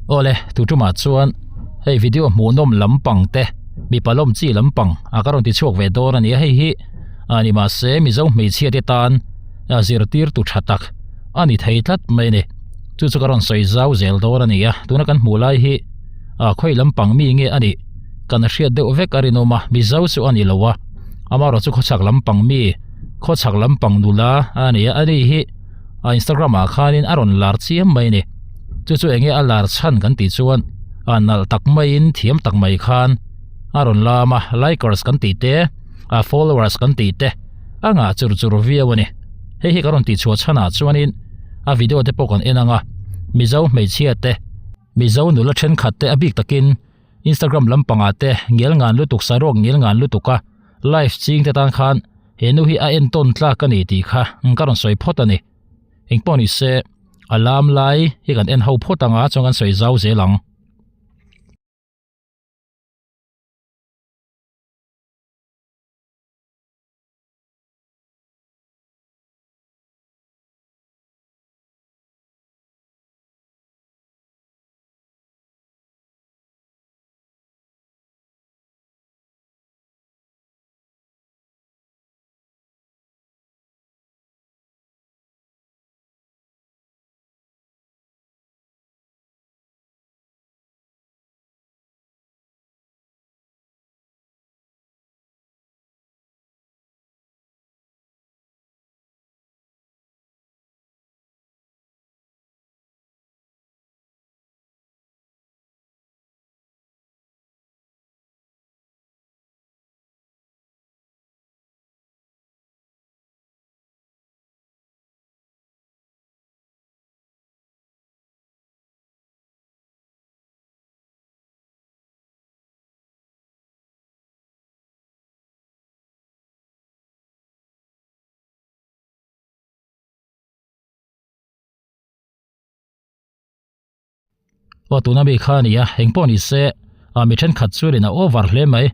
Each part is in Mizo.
Awle tu tumah chuan hei video hmuhnawm lampang te mipa lawm chi lampang a ka rawn ti chhuak ve dawn a ni a hei hi a ni mahse mizo hmeichhia te tan a zirtir tu tha tak a ni thei tlat mai a ni chu chu ka rawn sawi zau zel dawn a ni a tuna kan hmuh lai hi a khawi lampang mi nge a nih kan hriat deuh vek a rinawm a mizo chu a ni lo a amaherawhchu khawchhak lampang mi khawchhak lampang nula a ni a ani hi a instagram ah khanin a rawn lar chiam mai a ni chu chu enge a lar chhan kan tih chuan a nalh tak maiin thiam tak mai khan a rawn lam a likers kan tih te a followers kan tih te a ngah chur chur viau a ni hei hi ka rawn tih chhuah chhanah chuanin a video te pawh kan en ang a mizo hmeichhia te mizo nula thenkhat te a bik takin instagram lampangah te ngel ngan lutuk saruak ngel ngan lutuk a live ching te tan khan he nu hi a entawn tlak a ni tih kha ka rawn sawi phawt a ni engpawh ni se a lam lai hi kan en ho phawt anga chuan kan sawi zau zel ang. Aw tuna mi kha a ni a engpawh ni se ah mi thenkhat chuanin a over hle mai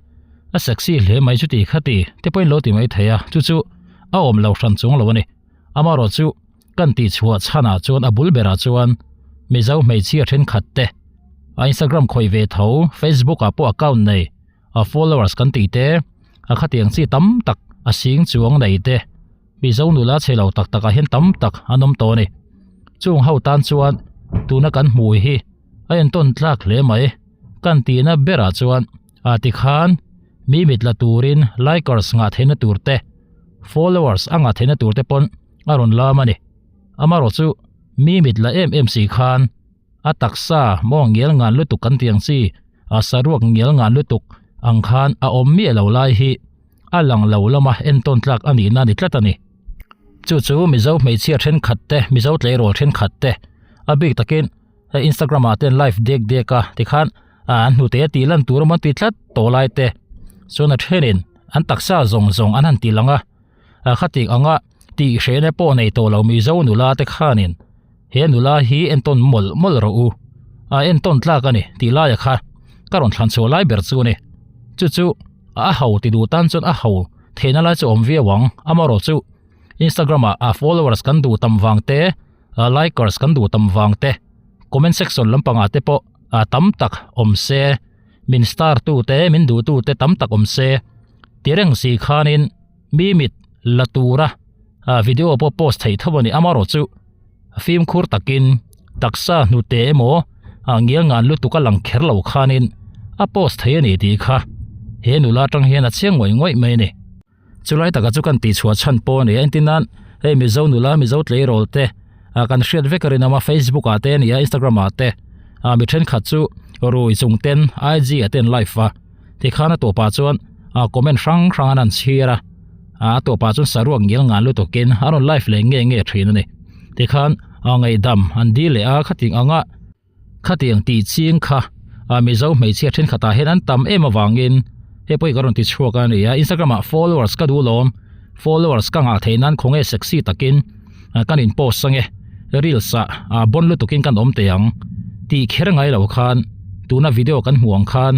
a sexy hle mai chuti khati te pawhin lo ti mai thei a chu chu a awm lo hran chung lo a ni amaherawh chu kan tih chhuah chhanah chuan a bul berah chuan mizo hmeichhia thenkhat te a instagram khawih ve tho facebook ah pawh account nei a followers kan tih te a khatiang chi tam tak a sing chuang nei te. Mizo nula chhe lo tak takah hian tam tak an awm tawh a ni. Chung ho tan chuan tuna kan hmui hi a entawn tlak hle mai. Kan tihna berah chuan ah tikhan mi mit la turin likers ngah theihna tur te, followers a ngah theihna tur te pawn a rawn lam a ni. Amaherawh chu mi mit la em em si khan a taksa maw ngial ngan lutuk kan tih ang chi, a saruak ngial ngan lutuk ang khan a awm miah lo lai hi. a lang lo lama entawn tlak a nihna a ni tlat a ni. Chu chu Mizo hmeichhia thenkhat te, Mizo tleirawl thenkhat te a bik takin hei Instagram ah ten live dek dek a tikhan an hnute a tih lan tur emaw an ti tlat tawh lai te chuan a thenin an taksa zawng zawng an han ti lang a, a khatik anga tih hrehna pawh nei tawh lo Mizo nula te khanin he nula hi entawn mawlh mawlh rawh u, a entawn tlak a ni tih laia kha ka rawn thlan chhuah lai ber chu a ni. Chu chu. A ho ti duh tan chuan a ho theihna lai chu awm viau ang amaherawh chu Instagram ah a followers kan duh tam vang te likers kan duh tam vang te comment section lampangah te pawh a tam tak awm se min star tu te min duh tu te tam tak awm se ti reng si khanin mi mit la tura video pawh post theih tho a ni amaherawh chu fimkhur takin taksa hnute emaw a ngial ngan lutuk a lang kher lo khanin a post thei a ni tih kha he nula atang hian a chiang ngawih ngawih mai a ni. Chulai takah chu kan tihchhuah chhan pawh a ni a entir nan hei Mizo nula Mizo tleirawl te ah kan hriat vek a rinawm a Facebook ah te a ni a Instagram ah te ah mi thenkhat chu rui chung ten IG ah te an live a tikhan a tawpah chuan ah comment hrang hrang an han chhiar a. A tawpah chuan saruak ngial ngan lutukin a rawn live leh nge nge thin a ni. Tikhan a ngaihdam an dil leh a khatiang anga khatiang tih ching kha a Mizo hmeichhia thenkhatah hian an tam em avangin hei pawh hi ka rawn ti chhuak a ni a. Instagram ah followers ka duh lawm, followers ka ngah theih nan khawnge sexy takin kan in post ange reels ah bon lutukin kan awm teh ang tih kher ngai lo khan tuna video kan hmuh ang khan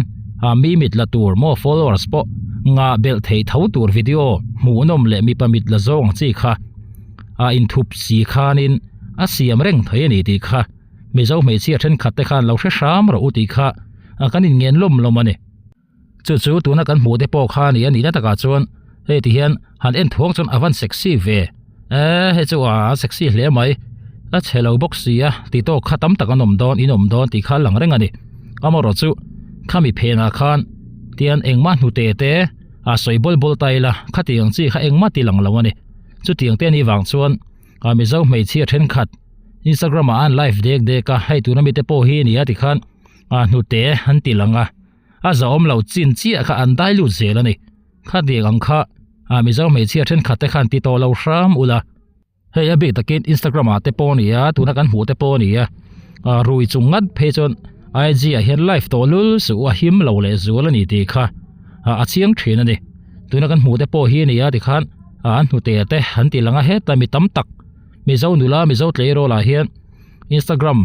mi mit la tur maw followers pawh ngah belh theih tho tur video hmuhnawm leh mipa mit la zawng ang chi kha a inthup si khanin a siam reng thei a ni tih kha. Mizo hmeichhia thenkhat te khan lo hre hram rawh u tih kha kan inngen lawm lawm a ni. Chu chu tuna kan hmuh te pawh kha a ni a nihna takah chuan hei ti hian han en thuang chuan a van sexy ve eh hei chu a sexy hle mai a chhe lo bawk si a ti tawk kha tam tak an awm dawn in awm dawn tih kha a lang reng a ni amaherawh chu khami phenah khan tian engmah hnute te a sawi bawl bawl ta ila khatiang chi kha engmah ti lang lo a ni chutiang te anih vang chuan a mizo hmeichhia thenkhat Instagram ah an live dek dek a hei tuna mite pawh hi a ni a tikhan a hnute an ti lang a. A zahawm lo chin chiah kha an dai lut zel a ni. Khatiang ang kha a Mizo hmeichhia thenkhat te khan ti tawh lo hram ula. Hei a bik takin Instagram ah te pawh a ni a, tuna kan hmuh te pawh a ni a. Rui chung ngat phei chuan IG ah hian live tawh lul suh u a him lo leh zual a ni tih kha a chiang thin a ni. Tuna kan hmuh te pawh hi a ni a tikhan an hnute te an ti lang a heta mi tam tak Mizo nula Mizo tleirawl ah hian Instagram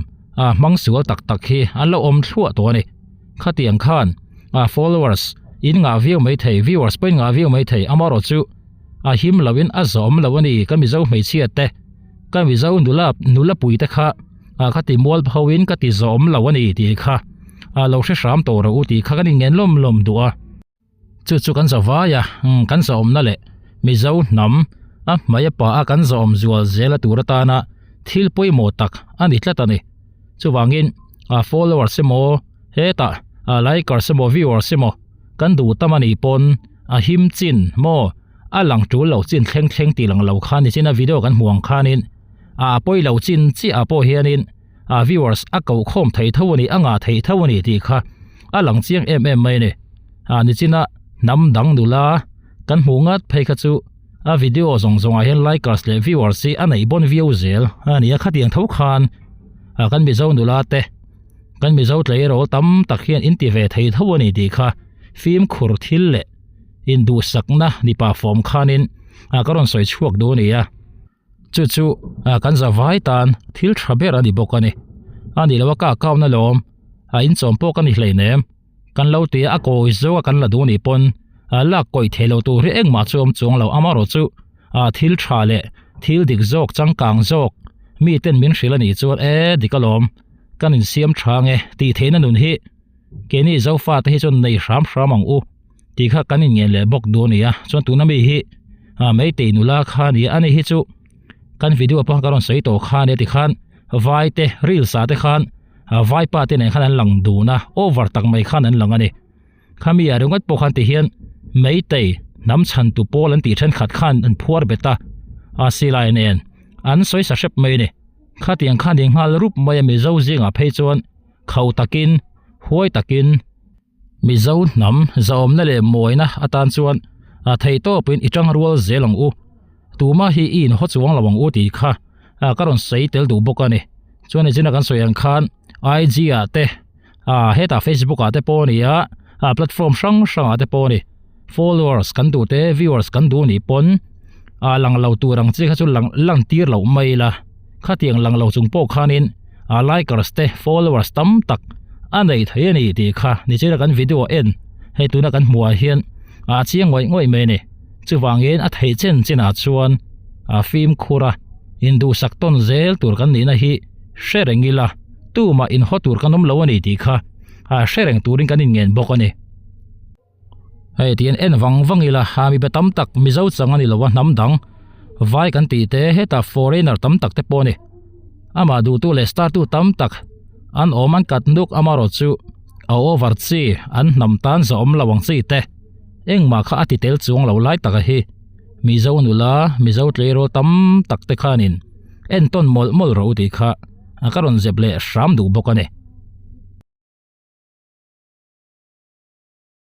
ah hmang sual tak tak hi an lo awm thluah tawh a ni. Khatiang khan a followers in ngah viau mai thei, viewers pawh in ngah viau mai thei, amaherawh chu a him lo in a zawm lo a ni, ka Mizo hmeichhia te, ka Mizo nula nula pui te kha ah ka ti mual pho in ka ti zawm lo a ni tih kha ah lo hre hram tawh rawh u tih kha kan inngen lawm lawm duh a. Chu chu kan zavai a, umm kan zawmna leh Mizo hnam a hmai a pa a kan zawm zual zel a tur atana thil pawimawh tak a ni tlat a ni. Chuvangin a followers emaw hetah a likers emaw viewers emaw kan duh tam a nih pawn a him chin maw a lang tul lo chin thleng thleng tih lang lo khan nichin a video kan hmuh ang khanin a pawi lo chin chiah ah pawh hianin a viewers a koh khawm thei tho a ni a ngah thei tho a ni tih kha a lang chiang em em mai a ni. Ah nichina hnam dang nula kan hmuh ngat phei kha chu a video zawng zawngah hian likers leh viewers hi a neih bawn viau zel a ni a khatiang tho khan ah kan mizo nula te kan mizo tleirawl tam tak hian in ti ve thei tho a ni tih kha fimkhur thil leh induhsakna mipa fawm khanin ah ka rawn sawi chhuak duh a ni a. Chu chu kan zavai tan thil tha ber a ni bawk a ni. A nih loh a ka account alawm a inchawm pawh ka ni hleinem. Kan lo ti a, a kawi zo a kan la duh nih pawn lak kawih theih loh tur hi engmah chu awm chuang lo. Amaherawh chu thil tha leh thil dik zawk changkang zawk mi ten min hrilh a nih chuan e dik alawm kan insiam tha nge tih theihna nun hi keini Zofa te hi chuan nei hram hram ang u. Tih kha kan inngen leh bawk duh a ni a, chuan tuna mi hi ah meitei nula kha a ni a, ani hi chu kan video pawh ka rawn sawi tawh kha a nia tikhan vai te reels ah te khan ah vaipa te nen khan an lang dun a over tak mai khan an lang a ni khami ah ringawt pawh khan tihian meitei hnam chhan tu pawl an tih thenkhat khan an phuar bet a ah silai nen an sawi sa hrep mai a ni khatiang khan in nghal rup mai a mizo zingah phei chuan khauh takin huai takin. Mizo hnam zahawmna leh mawina atan chuan a theih tawpin i tang rual zel ang u. Tuma hi i inhaw chuang lo ang u tih kha ka rawn sawi tel duh bawk a ni. Chuan nichina kan sawi ang khan IG ah te hetah Facebook ah te pawh a ni a, platform hrang hrang ah te pawh a ni. Followers kan duh te viewers kan duh nih pawn a lang lo tur ang chi kha chu lang lan tir loh mai ila. Khatiang lang lo chung pawh khanin a likers te followers tam tak a nei thei a ni tih kha nichina kan video en hei tuna kan hmuh ah hian a chiang ngawih ngawih mai a ni. Chuvangin a theih chen chinah chuan a fimkhur a induhsak tawn zel tur kan nihna hi hre reng ila tumah inhaw tur kan awm lo a ni tih kha a hre reng turin kan inngen bawk a ni. Hei tihian en vang vang ila ha mipa tam tak mizo chang a ni lo a hnam dang vai kan tih te hetah foreigner tam tak te pawh a ni amah duhtu leh star tu tam tak an awm an kat nuk amaherawh chu a over chi an hnam tan zawh awm lo ang chi te engmah kha a ti tel chuang lo lai taka hi mizo nula mizo tleirawl tam tak te khanin entawn mawlh mawlh rawh u tih kha ka rawn zep leh hram duh bawk a ni.